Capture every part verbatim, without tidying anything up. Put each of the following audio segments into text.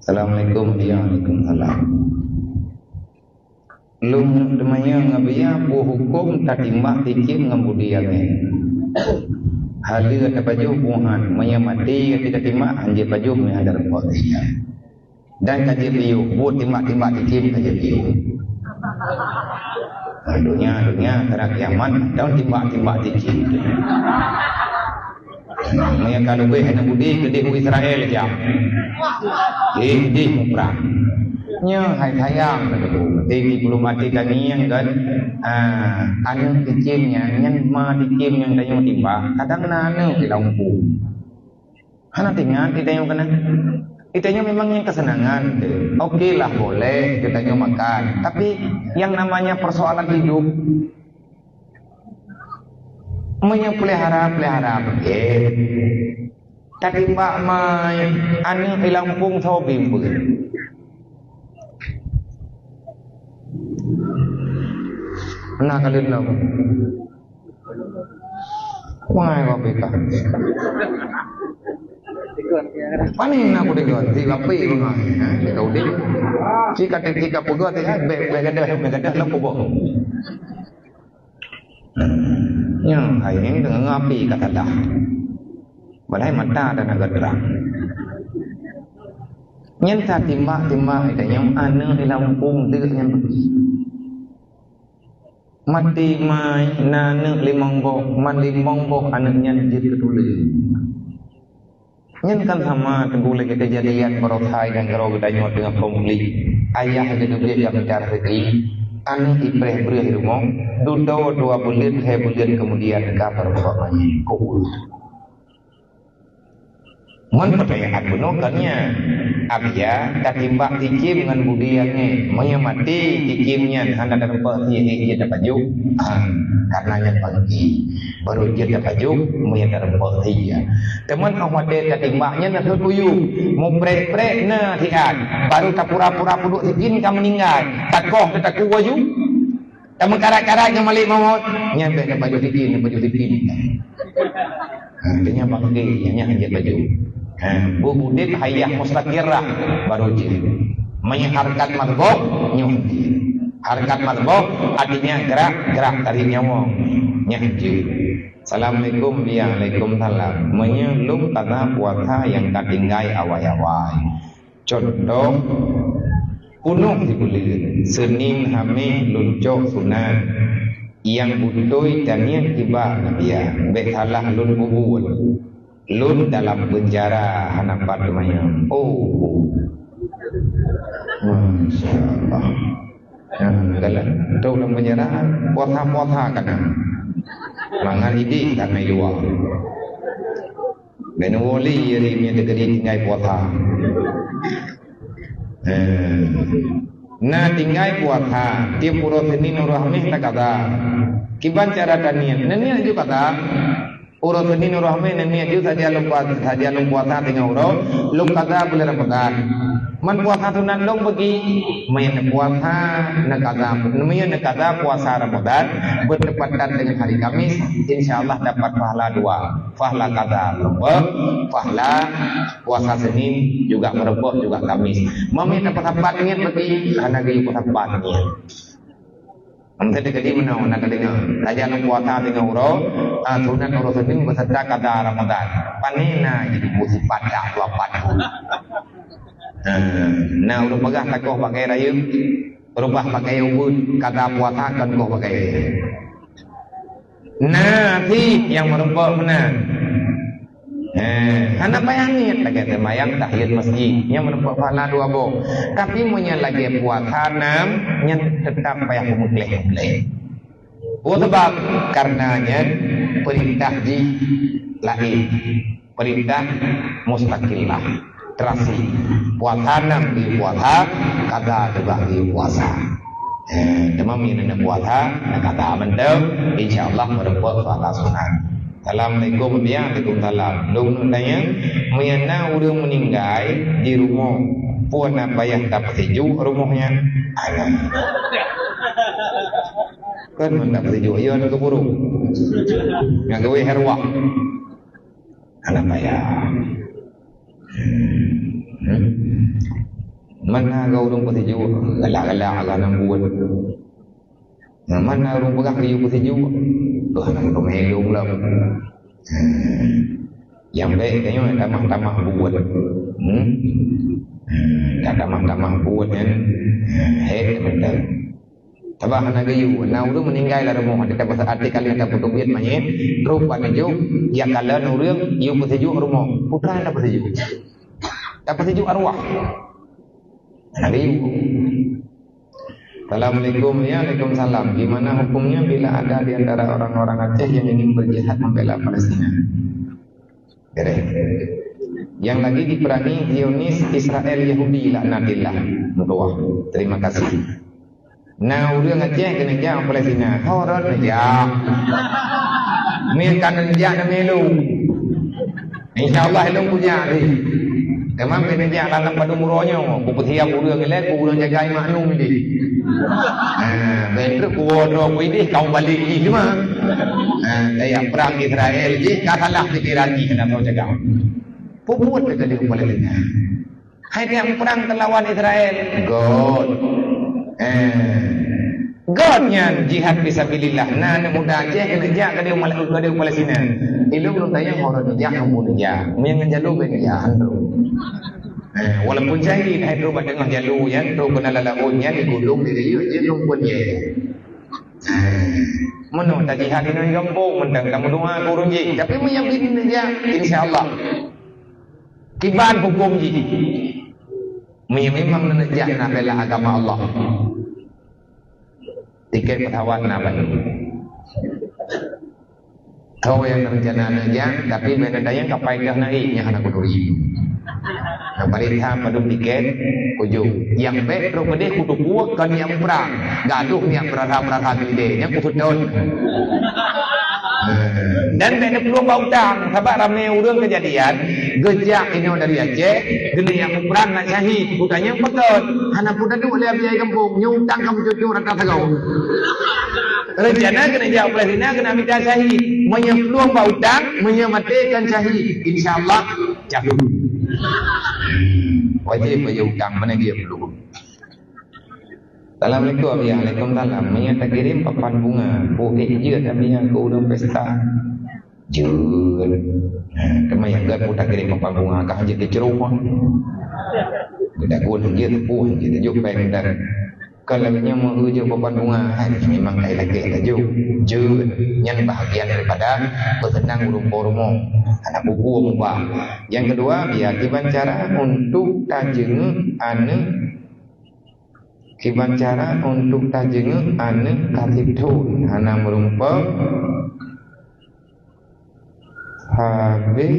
Assalamualaikum. Ya, waalaikumsalam. Lôn teumanyong ngon biyah, peue hukôm tatimbak tikim ngon budi angén? Haleue tapajoh buhan, meunyoe maté ka tatimbak, hanjeuet pajoh meunyoe hana rumpok tikim. Dan ka jeuet piôh, buet timbak-timbak tikim ka jeuet piôh. Donya, donya, karab kiamat, dan timbak-timbak tikim. Meunyoe ka leubeh aneuk budi, keudeh u Israel jak. Eh, deh muprang. Nyoe hai sayang, tapi di belum mati tangieng kan. Ah, aneuk tikim nyan, nyan ma tikim nyang tanyoe timbak, kadang na aneuk di lampung. Hana teuingat di tanyoe keunan. Di tanyoe memang nyang kesenangan. Oke lah, boleh di tanyoe makan. Tapi yang namanya persoalan hidup, meunyoe pelihara, pelihara beugét. Tatimbak mai aneuk di lampung soe bimbeuen. Nah, kalian nama. Wah, kau pika. Panen aku dengar, si lapik bangai, ha, dia kau dek. Si kata, si kata peugah, si, ha, bek, bek gadah, bek gadah lah kubah. Nyan, hai ni dengan api kata dah. Padahai mata dan agak terang. Nyan tatimbak-timbak, kita nyang aneuk di lampung, dek nyan pergi. Maté mai na aneuk limong boh, man limong boh aneuk nyan jeuet keu tuleueng. Nyan kan sama teungku lagée keujadian baroe hai nyang keudroe geutanyoe teungoh konflik. Ayah geuteubiet jak mita raseuki, aneuk ipreh breueh di rumoh, dudoe dua buleuen, lhée buleuen keumudian ka baroe manyét. Kok ureuëng Ngon peutanyaan bunoe kon nyan, "Abia, tatimbak tikim ngon budi angén. Meunyoe maté tikim nyan hana tarumpok sie, jeuet tapajoh." Ah, karena nyan pangki. Baru jeuet tapajoh, meunyoe tarumpok sie. Teuma óh watée tatimbak nyan na seutuju. Mupreh-preh na siat. Baru tapura-pura peuduek sikin ka meuninggai. Takoh teutakue laju. Tameukarat-karat ngon malik mawöt, nyan bèk neupajoh tikim, neupajoh tikim. Ha, nyan bangke, nyan, nyan hanjeuet pajoh. Ha, bu udép hayah mustaqirah, baru jeuet. Meunyoe harkat marboh, nyoe jeuet. Harkat marboh, artinya gerak, gerak tarik nyawöng, nyan jeuet. Assalamualaikum, waalaikumsalam. Meunyoe lôn kaza puasa nyang ka tinggai awai-awai. Cuntoh, punoh sibuleuen, Senin, Hamis, lôn cok sunat. Nyang beutôi taniet kiban, ya, bèk salah lôn peubuet. Lôn dalam penjara hana pat teumanyong. Oh. Masya Allah. Nah, dalam, tu dalam penjara, puasa-puasa kana. Mangat idéh kana i luwa. Meunyoe wali, jadi meunyoe teukeudi tinggai puasa. Eh, na tinggai puasa, tiep uroe Senin uroe Hamis takaza. Kiban cara taniet, neuniet ju kaza. Uroe Senin uroe Hamis neuniet ju saja lôn puasa, saja lôn puasa singoh uroe, lôn kaza buleuen Ramadhan. Man puasa sunat lôn bagi, meunyoe puasa neukaza, meunyoe neukaza puasa Ramadhan bertepatan dengan hari Kamis, insya Allah dapat pahala dua. Pahala kaza meureumpok, pahala puasa Senin juga meureumpok juga Kamis. Meunyoe tapeusapat niet bagi, hana geuyue peusapat niet. Meunteuk tadi meunoe na teudeungoe. Raja lôn puasa singoh uroe, ah, sunat uroe Senin beserta kaza Ramadhan. Pane na jadi musibah dah dua pat. Ah, na ureuëng peugah takoh pakai rayeuk, reubah pakai ubeut, kaza puasa kon koh pakai. Na pih nyang meureumpok meunan. Eh, hana payah niet lagée seumayang tahiyat masjid, nyan meureumpok pahala dua boh. Tapi meunyoe lagée puasa nam, nyan teutap payah peumeugleh-gleh. Peue sabab? Karena nyan peurintah jih laén. Peurintah mustaqillah. Terasi. Puasa nam di puasa, kaza juga di puasa. Eh, teuma meunyoe na puasa, na kaza mantong, insya Allah meureumpok pahala sunat. Assalamualaikum, ya, waalaikumsalam. Lôn neuk tanya, meunyoe na ureuëng meuninggai di rumoh, peue na payah tapeusijuek rumoh nyan? Hana. Kan mun tapeusijuek, ya, na keuburuk. Nyan gawé herwah. Hana payah. Hmm. Mana gau ureuëng peusijuek, galak-galak Allah nan buet. Nah, mana ureuëng peugah geuyue peusijuek, oh, hana meuteumé lôn lom. Hmm. Nyang bék tanyoe tamah-tamah buet. Hmm. Hmm, dak tamah-tamah buet nyan. Hmm, hek mantong. Sabab hana geuyue, na ureuëng meuninggai lam rumoh, até tapeusa-, até kali tapeuteubiet manyét, trok bak neujok, jak kalon ureuëng, yue peusijuek rumoh. Putra hana peusijuek. Tapeusijuek arwah. Hana geuyue. Assalamualaikum. Ya, waalaikumsalam. Gimana hukumnya bila ada di antara orang-orang Aceh yang ingin berjihad membela Palestina? Beres. Yang lagi diperangi Zionis Israel Yahudi laknatillah. Meutuah. Terima kasih. Na ureuëng Aceh keuneuk jak Palestina, ho rot neujak. Meuikan neujak na milu. Insya Allah ilong kujak deh. Teuma beda jak dalam padum uroe nyoe, ku peusiap ureuëng ilée, ku ureuëng jagai maknum deh. Ha, betruk ku wodro ku ideh kau balik jih cuma. Ha, daya perang Israel jih ka salah pikiran jih kena kau jaga. Pubuat ke di Palestina. Hai tiang perang teulawan Israel. God. Eh. God nyan jihad fisabilillah. Na aneuk muda Aceh keuneuk jak keudéh Mal-, keudéh Palestina. Ilong lôn tanyong orang jak ngon bunoe jak. Meunyan ngon jalu ben jak handong. Eh, walaupun syahid, hai trok bak teungoh jalu nyan, trok keunan lam laôt nyan, digulong, digeuyue, jeuet lôn pun ye. Eh, meunoe tajihad inoe gampông, mantong tameudoa keu ureuëng jih. Tapi meunyan bin jak, insya Allah. Kiban huköm jih. Meunyoe memang neujak na bela agama Allah. Tiket pesawat na bandum. Tho nyang rencana neujak, tapi beda dayang kapai kah naik, nyang hana kuturi. Nah, bari that padum tiket, ujong. Nyang bèk trok keudeh kuteupue kon nyang prang. Gadoh nyang peurasa-peurasa keudeh, nyang kuseutôt. Dan bèk neuplueng bak utang, sabab ramé ureueng keujadian, geujak inoe dari Aceh, geuneuk jak muprang nak syahid, kutanyong pakon, hana peue taduek lé biaya gampông, nyoe utang ka meucocok rata sagoe. Rencana keuneuk jak Palestina keuneuk mita syahid, meunyoe plueng bak utang, meunyoe maté kon syahid, insya Allah syahid. Wajéb beu utang, mana dia perlu. Assalamualaikum. Ya, waalaikumsalam. Meunyoe takirém papan bunga, puéh jeuet Abiya keu ureueng pesta? Jeuet. Ha, teuma nyang gèt pun takirém papan bunga, ka jeuet keu ceureuh. Geudagun jeuet, puéh jeuet, tajok péng dan. Kalau nyoe meu jeuet papan bunga, hai, memang hai lagèe tajok. Jeuet. Nyan bahagian daripada peuseunang ureueng po rumoh. Hana peue-peue mubah. Nyang keudua, Abiya, kiban cara untuk tajeungeuk aneuk Kiban cara untuk tajeungeuk aneuk ka sithon hana meurumpok, habéh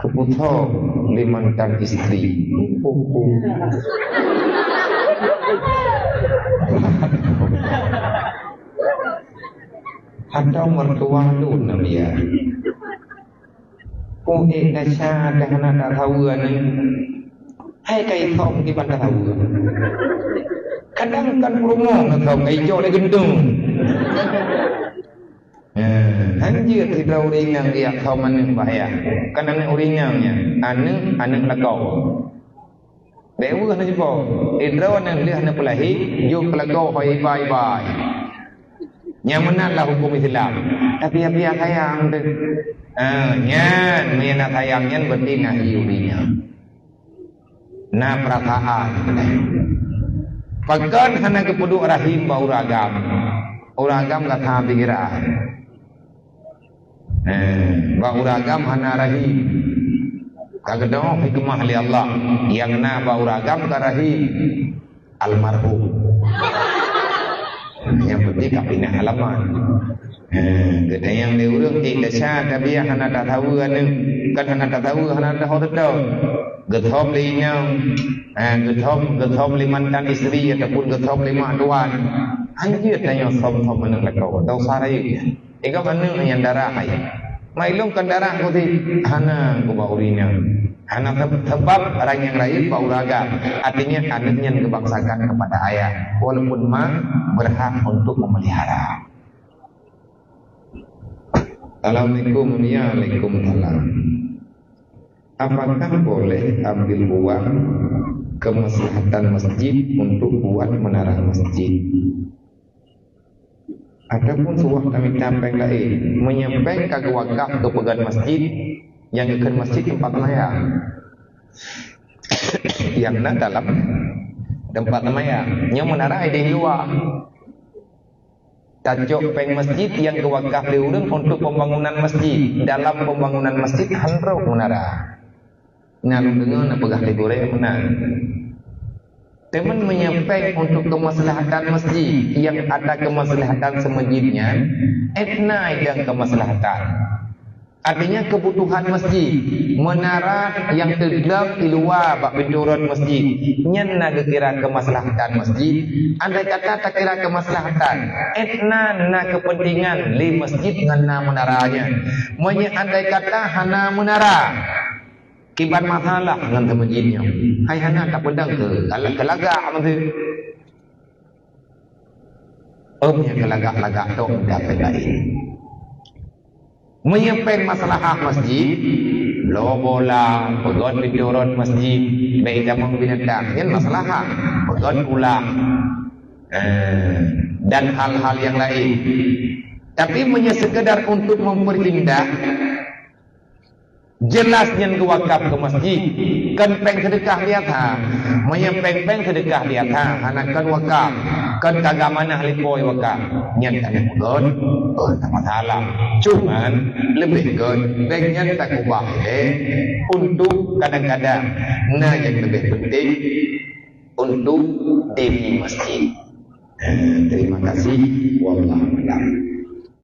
keuputoh lé mantan istri. Atau mertua lôn, Abiya. Puéh desya ka hana tasaweue nyan. Hai ka ithom kiban tasaweue. Kadang kan peurumoh na thom ka ijok lé geuntong. Eh, han jeuet sidroe ureueng inong geujak thom aneuk bak ayah. Kan aneuk ureueng inong nyan, aneuk, aneuk lakoe. Bèk weueh na jipo. Idroe na lheueh na peulahé, jok keu lagoe hôi ibai-ibai. Nyang meunan lah huköm Islam. Tapi Abiya sayang teuh. Ah, nyan, meunyo na sayang nyan berarti na ié ureueng nyan. Na peurasaan. Pakon hana geupeuduek rahim bak ureueng agam. Ureueng agam gata pikiran. Eh, bak ureueng agam hana rahim. Ka geudoh hikmah lé Allah. Nyang na bak ureueng agam ka rahim. Almarhum. Nyang penting ka pinah alamat. Eh, geutanyong lé ureueng cit desya, tapi hana tasaweue aneuk. Kan hana tasaweue, hana taho teutap. Geuthom lé inong. Eh, geuthom, geuthom lé mantan istri ataupun geuthom lé mak tuan. Hanjeuet tanyoe thom-thom aneuk lakoe. Tau sa rayeuk. Ingat aneuk nyang darah hai. Mai lôn kon darah ku sit. Hana ku bak ureueng inong. Hana seb-, sebab orang nyang rayeuk bak ureueng agam. Artinya aneuk nyan geubangsakan kepada ayah. Walaupun mak berhak untuk memelihara. Assalamualaikum. Ya, waalaikumsalam. Apakah boleh ambil uang kemaslahatan masjid untuk buat menara masjid? Ataupun sebuah tamita péng laén, meunyoe péng ka geuwakaf keu peugöt masjid, nyang geukheun masjid teumpat seumayang. Nyang na dalam teumpat seumayang, nyoe menara ideh luwa. Tacok péng masjid nyang geuwakaf lé ureuëng untuk pembangunan masjid. Dalam pembangunan masjid han rôh menara. Na lôn deungoe na peugah lé gurée meunan. Teuma meunyoe péng untuk kemaslahatan masjid, nyang atra kemaslahatan seumasjid nyan, étna idang kemaslahatan. Artinya kebutuhan masjid, menara nyang teuglöng di luwa bak pintoe rot masjid, nyan na geukira kemaslahatan masjid. Andai kata takira kemaslahatan, étna na kepentingan lé masjid ngon na menara nyan. Meunyoe andai kata hana menara, kiban masalah ngon seumasjid nyoe. Hai hana tapeudong keu galak-galak meusti. Ôm nyang keulagak-lagak tok dapet laén. Meunyoe péng maslahah masjid, bloe bola, peugöt pintoe rot masjid, bèk itamong binatang, nyan maslahah, peugöt pulang, eh, dan hal-hal yang lain. Tapi meunyoe sekedar untuk memperindah, jelas nyan geuwakaf keu masjid, kon péng seudeukah biasa. Meunyoe péng-péng seudeukah biasa, hana kon wakaf, kon ka geuamanah lé po wakaf, nyan ka na peugöt, oh, hana masalah. Cuman leubeh göt, péng nyan takeubah ilèe untuk kadang-kadang na nyang leubeh penting untuk diri masjid. Eh, terima kasih. Wallahu a'lam.